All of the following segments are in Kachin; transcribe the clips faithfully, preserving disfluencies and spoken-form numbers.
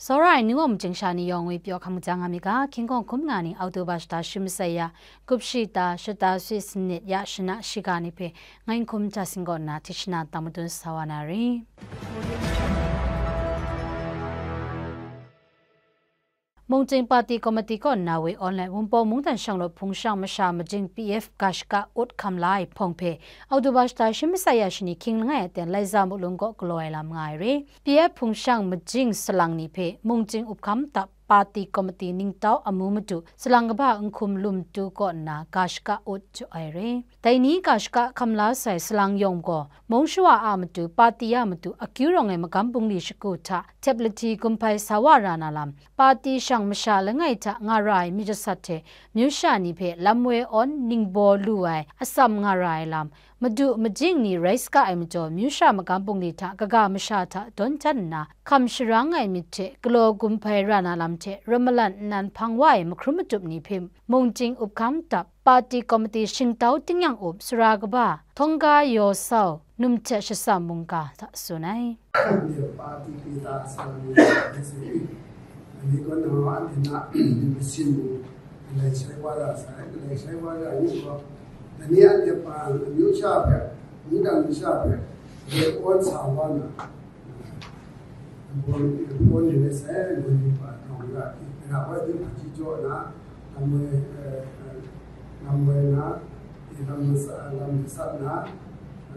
Tsawra ai nu wa majing sha ni yawng ngwi pyaw hkam ja nga mi ga, hkying hkawng hkum nga ni Oktoba shata shi masai ya, gup shi ta shata shi sanit ya shana shiga ni hpe ngai n hkum ja sin kaw nna, hti shana tang madun sa wa na ri. Mungcing Party Committee kaw nna woi online Wunpawng mungdan shanglawt hpung shang masha majing P F ga shaka ut hkam la ai hpawng hpe, Oktoba shata shi masai ya shani hkying langai aten Laiza Muklung kaw galaw ai lam nga ai re. P F hpung shang majing salang ni hpe mungcing up hkam tap Party Committee ningtau amu madu salang kaba n hkum lum tu kaw nna ga shaka ut jaw ai re. Dai ni ga shaka hkam la sai salang yawng gaw, mung shawa a matu, party a matu akyu rawng ai magam bungli shagu hta tep lahti gumhpai sa wa ra na lam, party shang masha langai hta nga ra ai myit jasat hte myu sha ni hpe lam woi awn ningbaw lu ai atsam nga ra ai lam, madu majing ni rai saga ai majaw, myu sha magam bungli hta kaga masha hta dawn jan nna, hkam sharang ai myit hte galaw gumhpai ra na lam hte ram malan nnan hpang wa ai mahkrum matup ni hpe mungcing up hkam tap, Party Committee shingtau tingnyang up sara kaba, Htawngga Yaw Sau, Numhtet Shasam mungga hta tsun ai. Anhte party kata sa ai ni, anhte kaw na, anhte na, masin mung, galai shai wa ra sai, galai shai wa ra ai ni gaw, dai ni anhte pa, amyu sha hpe, mungdan masha hpe, galai awn sa wa na, Nbawm, nbawm ni rai sai, nbawm ni pa htawng ra, ra wai di hpaji jaw na, lam woi, eh, eh, lam woi na, eh, lam masat, lam masat na,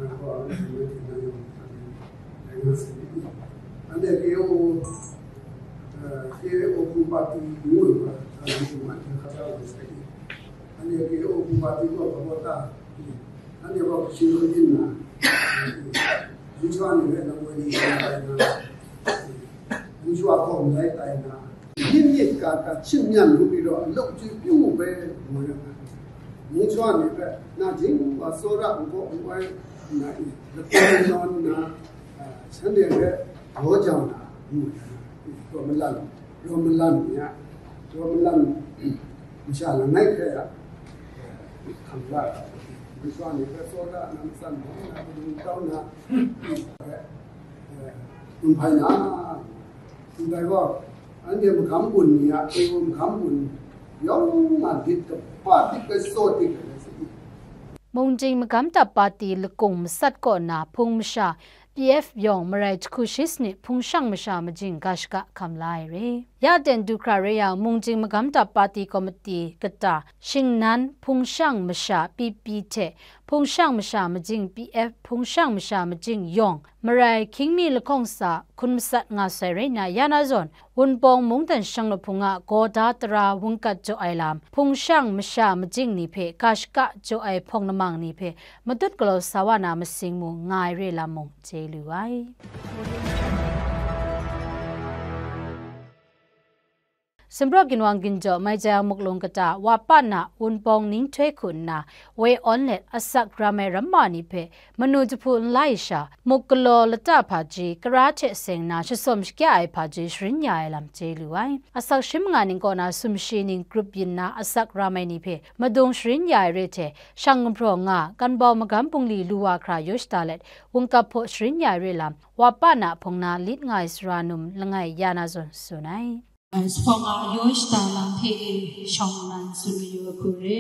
eh, kaw lam masat na yawng, lam woi na, lam masat na. Anhte K O, eh, K O hku party ngu ai wa, lam woi na, anhte hkaja woi sai. Anhte K O hku party kaw hpa ta, anhte gaw kashi lung din na, Joshua ni hpe lam woi ni rai na, Joshua gaw ndai tai na, myit myit ga ga hkying myan lu yu rawng, alau chyoi pyu mu bai, ngu yang, Joshua ni hpe, na jing wa tsawra n kaw n wai nna, lagaw nawn nna, shanhte hpe daw jau na, ngu yang, gaw malan, Rawt malan ni a, rawt malan masha langai hkrai a, hkam la ai, masha ni hpe tsawra na, matsan bawng na, kadun kau na, hpe, eh, n hpai na, ndai gaw, anhte magam gun ni a, K O magam gun yawng a lit kaba dik ai, tsaw dik ai rai sa i. Mungcing Magam Dap Party lakung masat kaw na hpung masha P F yawng marai jahku shi sanit hpung shang masha majing ga shaka hkam la ai re. Ya ten du hkra re yang, Mungcing Magam Dap Party Committee kata shingnan hpung shang masha P P hte hpung shang masha majing P F hpung shang masha majing yawng marai hkying mi lahkawng sa hkun masat nga sai rai nna, ya na zawn, Wunpawng mungdan shanglawt hpung a Gawda tara wungkat jaw ai lam, hpung shang masha majing ni hpe ga shaka jaw ai hpawng lamang ni hpe matut galaw sa wa na masing mung nga ai re lam mung chye lu ai. Sumpraw ginwang ginjaw Maijang Muklung kata Wa Pa Na Wunpawng ninghtoi hku nna woi awn let asak ram ai ramma ni hpe manu jahpu n la ai sha, muk galaw lata hpaji, kara hte seng na shasawm shakya ai hpaji sharin ya ai lam chye lu ai. Asak shi manga ning kaw na sumshi ning grup yin na asak ram ai ni hpe madung sharin ya ai re hte, shang gumhpraw nga, kanbau magam bungli lu wa hkra yaw shada let, wungkap hpaw sharin ya ai re lam, Wa Pa Na hpung na lit nga ai sara num langai ya na zawn tsun ai. Sahpawng a yaw shada lam hpe e shawng nnan tsun mayu ai hku re.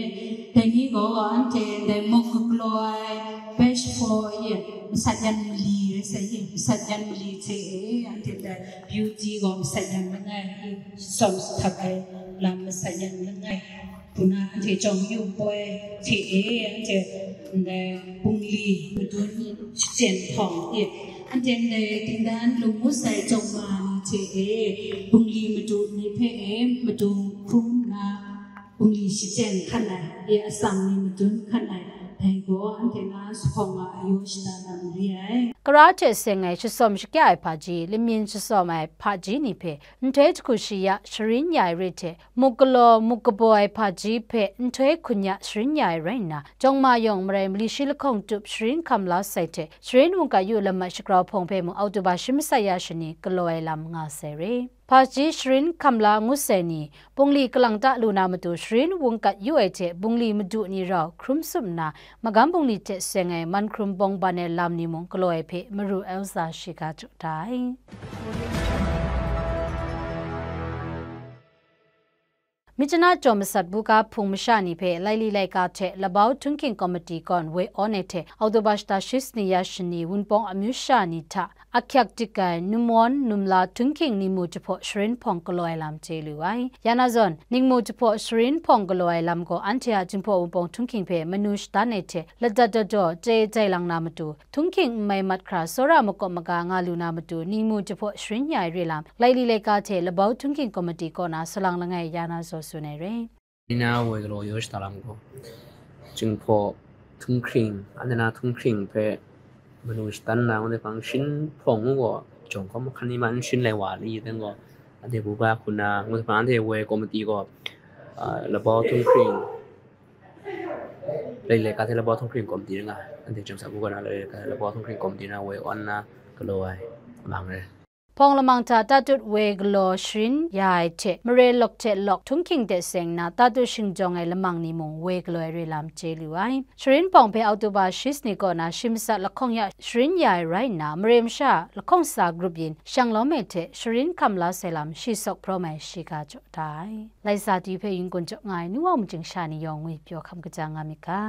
Dai ni gaw anhte ndai muk galaw ai, batch four e, masat yan mali rai sai e, masat yan mali hte e, anhte ndai beauty gaw masat yan langai e, shasawm shahtap ai lam masat yan langai. Hpuna anhte chyawm yu poi hte e, anhte ndai bungli madun shachyen htawng e, anhte ndai dingdan lung ngut sai chyawm ma ni hte e, bungli madu ni hpe e, madu hkrum nna bungli shachyen hkan ai, e atsam ni madun hkan ai, dai gaw anhte na sahpawng a yaw shada lam re ai. Kara hte seng ai shasawm shakya ai hpaji, lamyin shasawm ai hpaji ni hpe nhtoi jahku shi ya sharin ya ai re hte, muk galaw, muk kabaw ai hpaji hpe nhtoi hkun ya sharin ya ai rai nna, jawng ma yawng marai mali shi lahkawng tup sharin hkam la sai hte, sharin wungkat yu lam ai shagrau hpawng hpe mung Oktoba shi masai ya shani galaw ai lam nga sai re. Hpaji sharin hkam la ngut sai ni, bungli kalang ta lu na matu sharin wungkat yu ai hte bungli madu ni rau hkrum tsup nna, magam bungli hte seng ai man hkrum bawng ban ai lam ni mung galaw ai hpe maru Elsa shiga jaw da ai. Myitkyina jaw masat buga hpung masha ni hpe laili laika hte labau htunghking komiti kawn woi awn ai hte Oktoba shata shi sani ya shani Wunpawng amyu sha ni hta ahkyak dik ai numwan numla htunghking ningmu jahpaw sharin hpawng galaw ai lam chye lu ai. Ya na zawn, ningmu jahpaw sharin hpawng galaw ai lam gaw anhte a Jinghpaw Wunpawng htunghking hpe manu shadan ai hte ladat dadaw chye jai lang na matu, htunghking n mai mat hkra tsawra makawp maga nga lu na matu ningmu jahpaw sharin ya ai re lam, laili laika hte labau htunghking komiti kaw na salang langai ya na zaw tsun ai re. Ni na woi galaw yaw shada lam gaw, Jinghpaw htunghking, anhte na htunghking hpe manu shadan na, ngu de hpang sharin hpawng ngu gaw, jawng hkawm hkan ni ma n sharin lai wa li, dan gaw, anhte buga hku na, ngu de hpang anhte woi komiti gaw, ah, labau htunghking, laili laika hte labau htunghking komiti nga, anhte jawng sa buga na, laili laika hte labau htunghking komiti na woi awn na galaw ai, mang re. Hpawng lamang hta tatut woi galaw sharin ya ai hte, mare lawk hte lawk htunghking de seng nna tatut shingjawng ai lamang ni mung woi galaw ai re lam chye lu ai. Sharin hpawng hpe Oktoba shi sani kaw na shi matsat lahkawng ya sharin ya ai rai nna, mare masha lahkawng sa grup yin shang lawm ai hte sharin hkam la sai lam shi sawk prawm ai shiga jaw da ai. Laisa ti hpe yin kun jaw nga ai nu wa majing sha ni yawng ngwi pyaw hkam kaja nga myit ga.